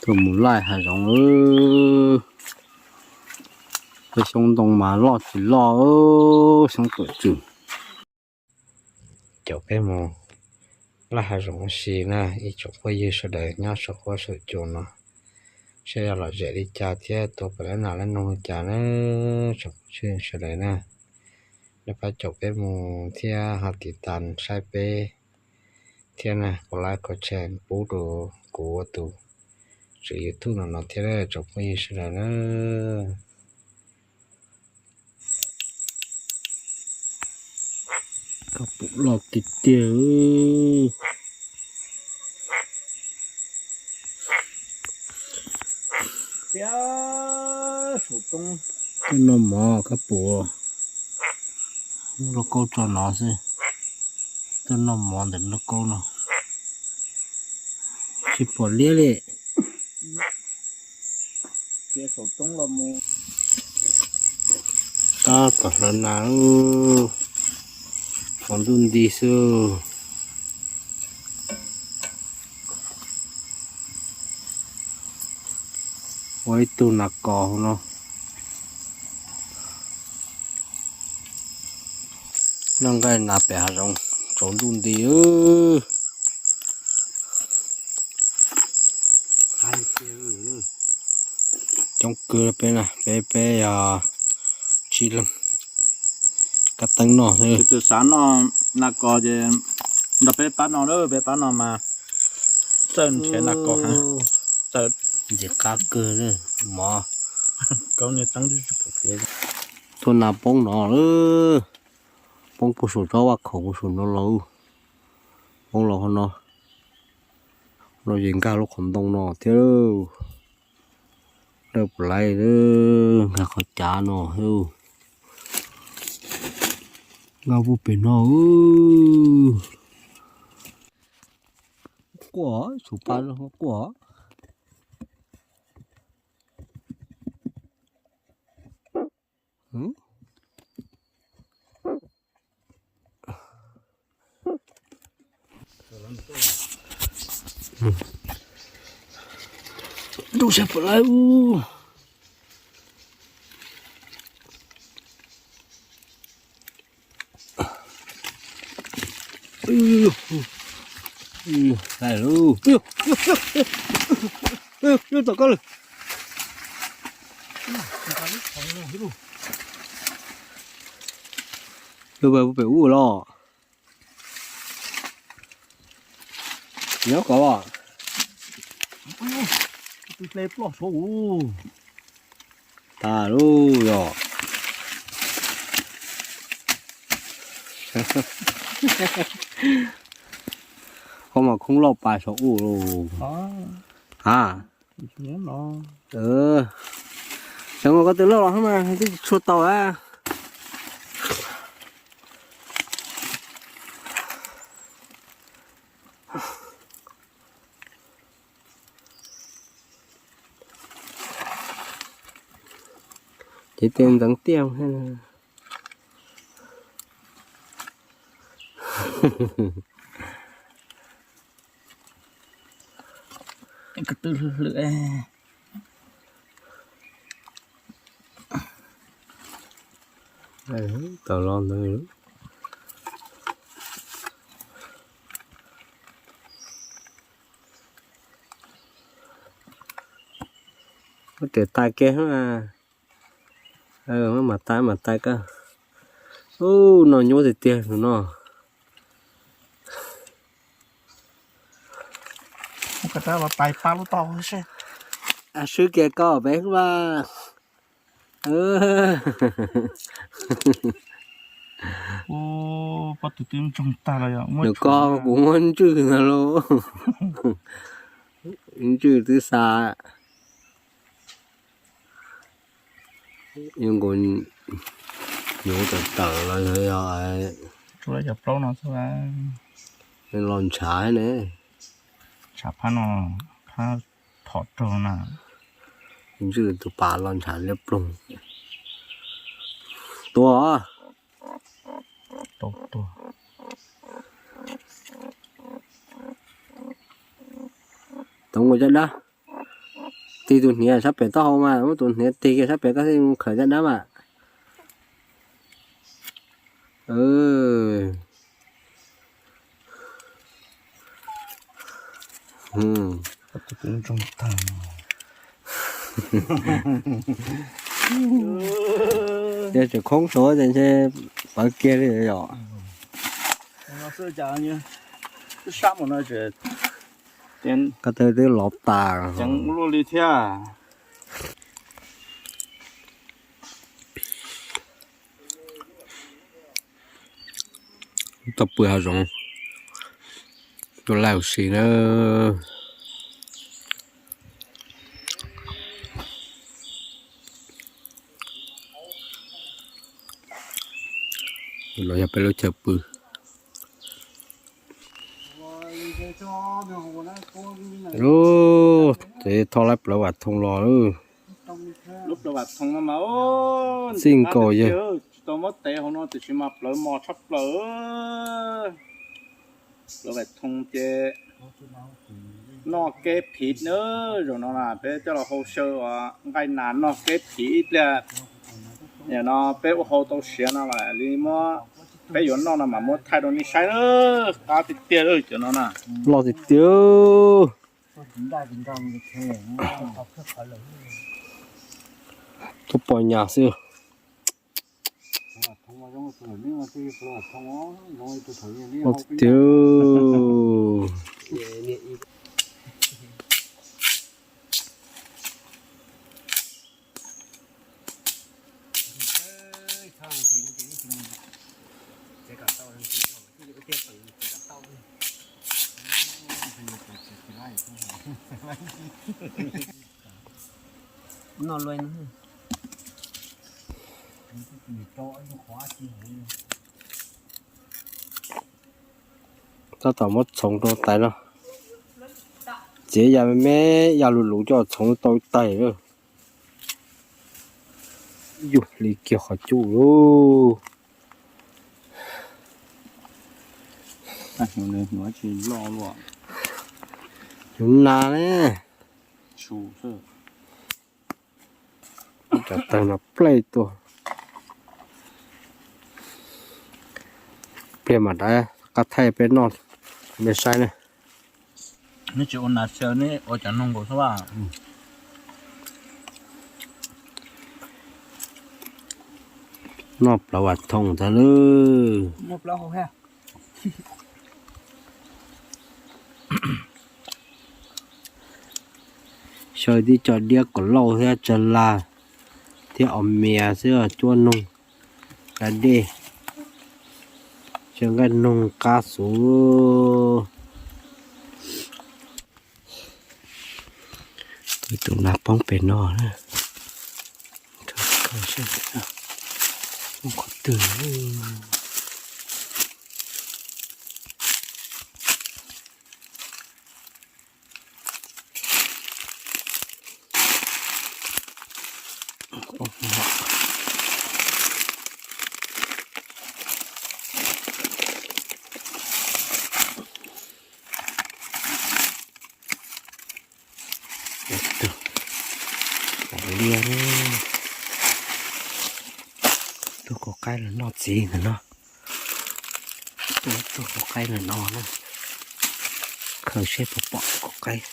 Tuaj mus laij hav zoov, peb xyoob ntoo mas loj tsis loj, xyoob tuam tswm. Caum peb mus laij hav zoov ua si na ib tsoom phooj ywg sawv daws nyob saum huab saum cua no, saib yog lom zem li cas thiab tua puas laib nas laib noog li cas na tsoom phooj ywg sawv daws na. Nej pab caum peb mus thiab ho tiv tas saib peb thiab na, kom like kom share pub rau kuv ua tus tswv YouTube no no thiab tsoom phooj ywg sawv daws na. Kab pum loj tiag tiag. Tuaj noj mov kab pum, lauj kaub tso no xwb. Tuaj noj mov ntawm lauj kaub no, tsis pom liab li. Tab tom hlawv nas, tsaus ntuj nti xwb. Ua ib tug nas kos hauv no. Noj nqaij nas pem hav zoov tsaus ntuj nti. Coob kawg peb na, peb peb yog tsib leeg kab teeb noj xwb. Tus xav noj nas kos ces nrog peb pab noj, peb pab noj mas txawj nrhiav nas kos. Ntxim qab kawg mov. Tuaj nas poob no, poob puag saum tsob vaj khaum puag saum no los, poob los hauv no, no ces nkag lub qhov ntoo no thiab. Dawb puas laib, nkag qhov cav no, nkag puag pem no. Quaj, tsum pa quaj. Dub sab puas laib ub. Tom koj lawm. Lub pem ub los. Nyob kov. Tus hle ploj saud. Tas lub yog. Koj mas khoob loj pas saum ub los. Ha. Xyov koj twb loj los mas twb tsis tshua tau a. Ces tias ntxeev tiaj. Ko tw hlwm hlwm. Tau los ntawd. Muab riam tais kiag, muab mam tais mam tais koj. Ub, no nyuaj tiag tiag tus no. Swb kiag koj peb vaj. Nws ko kuv muab ntswj ntag lauj. Ntswj twb xa. Yuav nkaus nyuv tawm tawm los yog los ntshav ne. Ntshav phab no, phab thom raug na. Ntswj tus pas los ntshav liab ploog. Tua. Tau tua. Toov nkaus caj dab. Tig tus hniav sab pem taub hau mas, muab tus hniav tig kiag sab pem koj thiaj mus khaws caj dab mas. Yog tseem khoob saud ces ntshe pawv kiag li yom. Ko taw twb lov tas. Luaj li thiab. Tau pw hav zoov, tus laj ua si na. No yog peb lub chaw pw. Ces thauj lawv plawv vam thoo los. Lub plawv vam thoo no mas txij nkaus yawg tsis tau muab tev hauv no tiam sis mas plawv mos tshaj plaws. Plawv vam thoo ces noj kev phiv na. Zaum no na peb coj los hau xyaw nqaij nas noj kev phiv ib pliag. Yam no peb ua hau tau siav no li muab, peb yuav noj no mas muab thaij rau nej saib na. Qab tiag tiag cov no na. Loj tiag tiag. Tuaj pom nyas xwb. Loj tiag tiag. Tab tom muab txhoov rau tais no. Txiav ya me me ya lus lus coj txhoov tau tais lawm. Yus hli kiag qhov cub lauj. Hnyuv nas ne. Cov tawg no plej tuaj. Pliag mam rov qab thaij peb noj, nej saib ne. Neb tsis ua nas xyaw neb ua cov noog nkaus xwb. Noj plawv vam thoo ntag lauj. Xyaw tib co diab kom lauj thiab tsag laj thiab os mias xwb cuab noog da dej. Xyaw nqaij noog qab xuv. Tus nas poob pem no na. Qhov twg? Liaj, tus kauv qaib los noj txiv ntawm no. Tus kauv qaib ntawm no na. Khaws seb puas pom kauv qaib.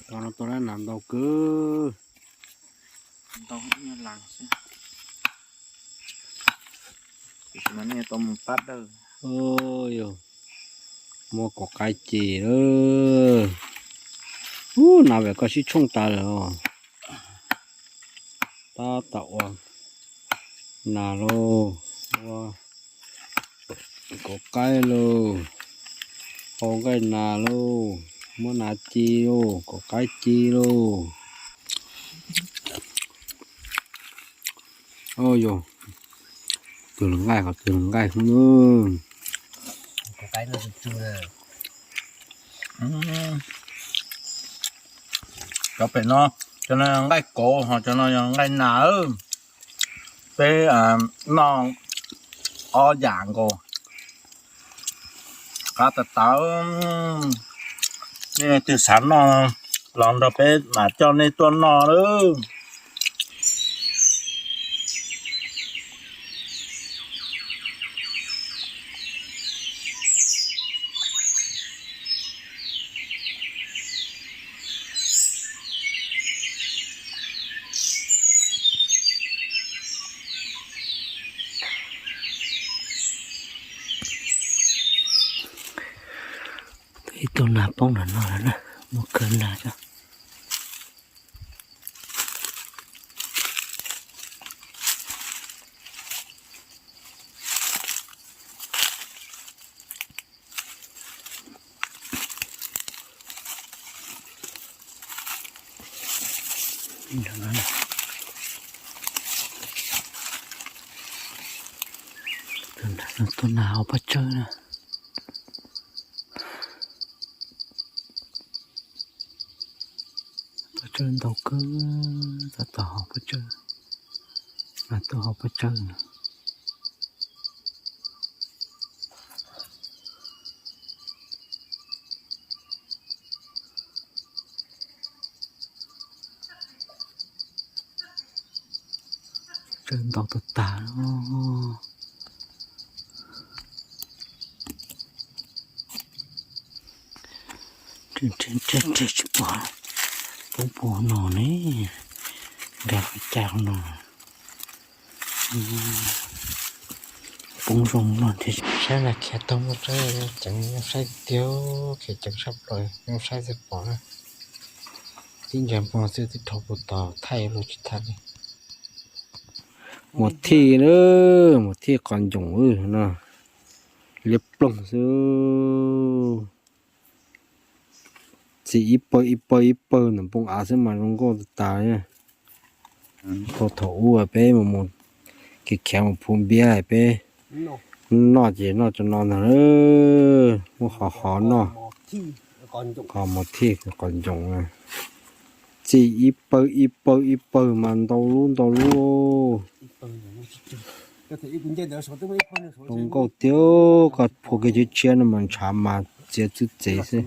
Tau no tau dab nas ntau kawg. Ntau ib nyuag las xwb. Tiam sis mas nej tau mus pab dawj. Muab kauv qaib ci lawm. Ub, nas vam koj sib tshooj tas lawm os. Tab tom ua nas lauj, ua kauv qaib lauj, hau nqaij nas lauj, muab nas ci lauj, kauv qaib ci lauj. Yog Tus nqaij, qhov tus nqaij. Cov pem no, cov no nqaij kauv, ho cov no yog nqaij nas. Peb noj ob yam nkaus, qab tas tas. Nej leej twg xav noj los nrog peb mam coj nej tuaj noj lawm. Ib tug nas poob nram no lawm na, muaj kawg nas thiab. Tuaj nas hauv pob tsawb na. Pob tsawb ntau kawg, tab tom hauv pob tsawb, mas tuaj hauv pob tsawb no. Tsawb ntau tag tag. Tsis pom poob puas no ne, nkag qhov cag no. Poob zoo no thiab. Saib na, khiav tau muaj tsob ceev, saib tiag, khiav ceev sab plaws, saib tsis pom na. Tib ntsais muag xwb twb dhau puag tod, thaij los tsis thaij li. Mus thij na, mus thij qos ntsoom no, liab ploog xwb. Txi ib pawg ib pawg ib pawg ntawm npoo av xwb mas zoo nkauj tas tas. Thaum ub peb mus mus kev khiav mus phu npiab peb noj ces noj tso no ntag. Muab qhov qhov noj, qhov mus thij qos ntsoom. Txi ib pawg ib pawg ib pawg mas ntau lub ntau lub. Zoo nkauj tiag, koj phu kiag tshiab tshiab no mas ntshav mas txiav txwv txev xwb.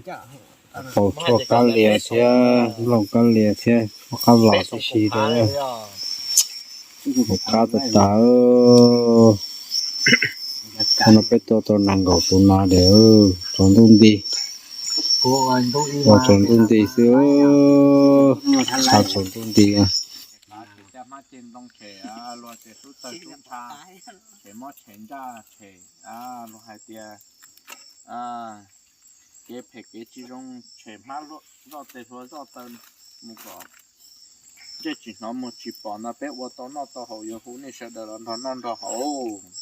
Paus tshuaj kab lias thiab nplooj kab lias thiab tshuaj qab los tib si rau. Qab tas tas. Qhov no peb tua tau nees nkaum tus nas lawm, tsaus ntuj nti. Ua tsaus ntuj nti xwb, qab tsaus ntuj nti. Ces caj hmab ceg ntoo tshem, luag tias sub tawg sub ntsha, tshem mob tshem ntsaj tshem, luag hais tias kev phem kev tsis zoo tshem hmab zoj tes hluas zoj taw mus kom ntsej tsis hnov muag tsis pom no peb ua tau noj tau haus yuav hu nej sawv daws los nrog noj nrog haus.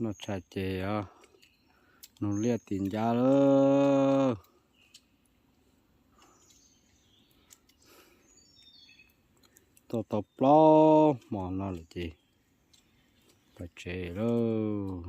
Noj tshais ces nug liaj tis ncab lawm. Tuaj tau plaub hmo no lawm ces pais tsev lawm.